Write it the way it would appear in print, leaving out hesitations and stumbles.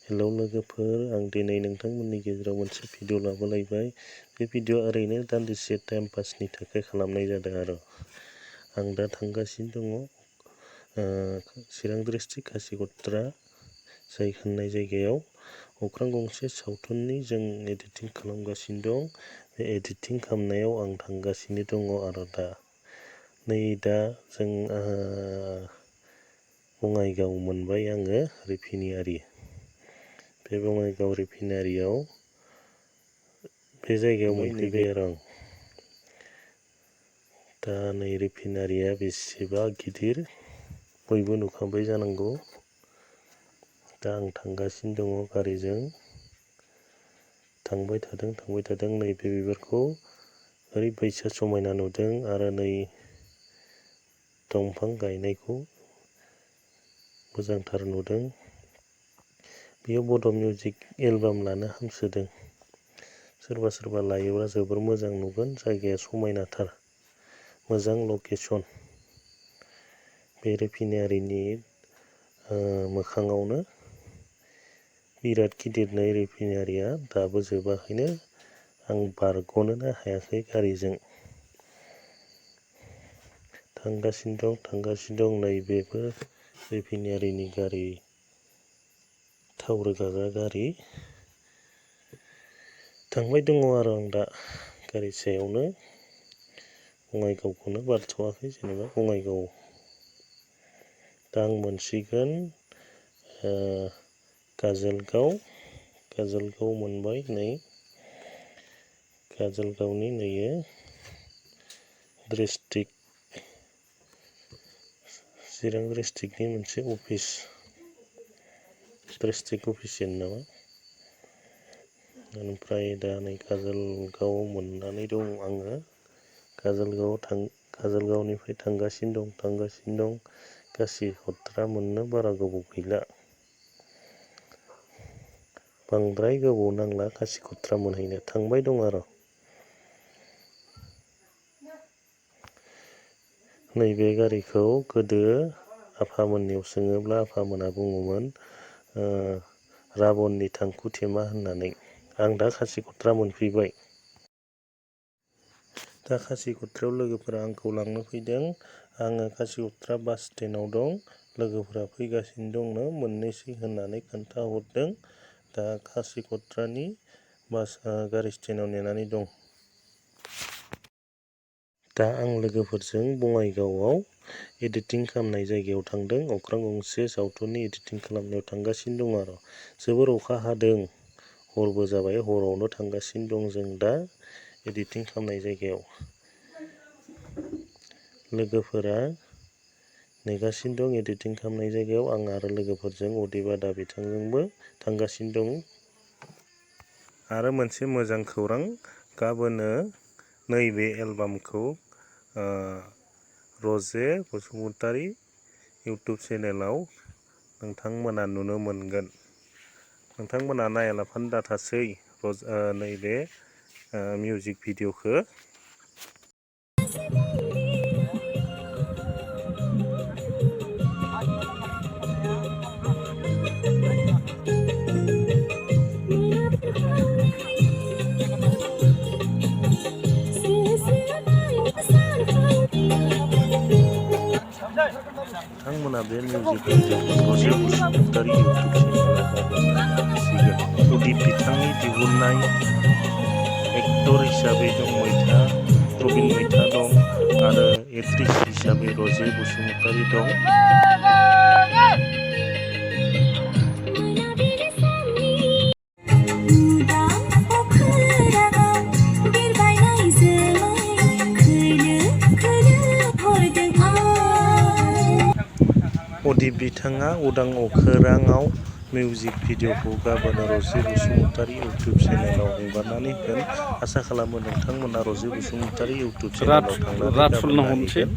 Hello लोगोफोर, आं दिनै नोंथांमोननि गेजेराव मोनसे भिडिअ लाबोलायबाय। बे भिडिअ ओरैनो दान्दिसे टाइम पासनि थाखाय खालामनाय जादों आरो आं दा थांगासिनो दङ चिरां डिस्ट्रिक्ट खासिकत्रा होननाय जायगायाव अख्रां गंसे सावथुननि जों एडिटिं खालामगासिनो दं। बे एडिटिं खालामनायाव आं थांगासिनो दङ आरो दा जों बङाइगाव मोनबाय आङो रिफाइनारि। बे बङाइगाव रिफाइनारियाव बे जायगायाव मोनफैबाय आरो आं। दा नै रिफाइनारिया बेसेबा गिदिर बयबो नुखांबाय जानांगौ। दा आं थांगासिनो दङ गारिजों, थांबाय थादों। नैबे बिबारखौ ओरैबायसा समायना नुदों आरो नै दंफां गायनायखौ मोजांथार नुदों। बेयाव बड' मिउजिक एलबाम लानो हांसोदों। सोरबा लायोब्ला जोबोर मोजां नुगोन। जायगाया समायनाथार, मोजां लकेसन। बे रिफाइनारिनि मोखाङावनो बिराद गिदिर नै रिफाइनारिया दाबो जोबाखैनो। आं बारग'नोनो हायाखै गारिजों। थांगासिनो दं। नैबेबो रिफाइनारिनि गारि, थाव रोगाग्रा गारि। थांबाय दङ आरो आं दा गारि सायावनो। बङाइगावखौनो बारथ'वाखै, जेनेबा बङाइगाव। दा आं मोनसिगोन काजलगाव मोनबाय। नै काजलगावनि नैयो चिरां डिस्ट्रिक्टनि मोनसे अफिस, डिस्ट्रिक्ट अफिसियेल नामा। ओमफ्राय दा नै काजलगाव मोननानै दं आङो। काजलगावनिफ्राय थांगासिनो दं। खासिकत्रा मोननो बारा गोबाव गैला, बांद्राय गोबाव नांला खासिकत्रा मोनहैनो। थांबाय दं आरो नैबे गारिखौ गोदो आफामोननियाव सोङोब्ला आफामोना बुङोमोन राबननि थांखु थेमा होननानै। आं दा खासिकत्रा मोनफैबाय। दा खासिकत्रायाव लोगोफोरा आंखौ लांनो फैदों। आङो खासिकत्रा बास स्टेन्डआव दं। लोगोफोरा फैगासिनो दंनो मोननैसै होननानै खोन्थाहरदों। दा खासिकत्रानि गारि स्टेन्डआव नेनानै दं। दा आं लोगोफोरजों बङाइगावआव एडिटिं खालामनाय जायगायाव थांदों। अख्रां गंसे सावथुननि एडिटिं खालामनायाव थांगासिनो दं आरो जोबोर अखा हादों, हरबो जाबाय। हरावनो थांगासिनो दं जों दा एडिटिं खालामनाय जायगायाव। लोगोफोरा नेगासिनो दं एडिटिं खालामनाय जायगायाव। आं आरो लोगोफोरजों हwdw बिथांजोंबो थांगासिनो दं। आरो मोनसे मोजां खौरां, गाबोनो नैबे एलबामखौ रजे बसुमतारी इउटुब चेनेलाव नोंथांमोना नुनो मोनगोन। नोंथांमोना नायालाफानो दाथासै नैबे मिउजिक भिडिअखौ। नोंथांमोना बे मिउजिक भिडिअखौ रजे बसुमतारी इउटुब चेनेलाव गाबोन नायनो हासिगोन। उदित बिथांनि दिहुननाय एक्टर हिसाबै दं प्रबिन मैथा दं आरो एक्ट्रिस हिसाबै रजे बसुमतारी दं। उदित बिथाङा उदां अखोराङाव मिउजिक भिडिअखौ गाबोन रजे बसुमतारी इउटुब चेनेलाव हगारनानै होगोन। आसा खालामो नोंथांमोना रजे बसुमतारी इउटुब चेनेलाव थांनानै गाबोन नायहैगोन।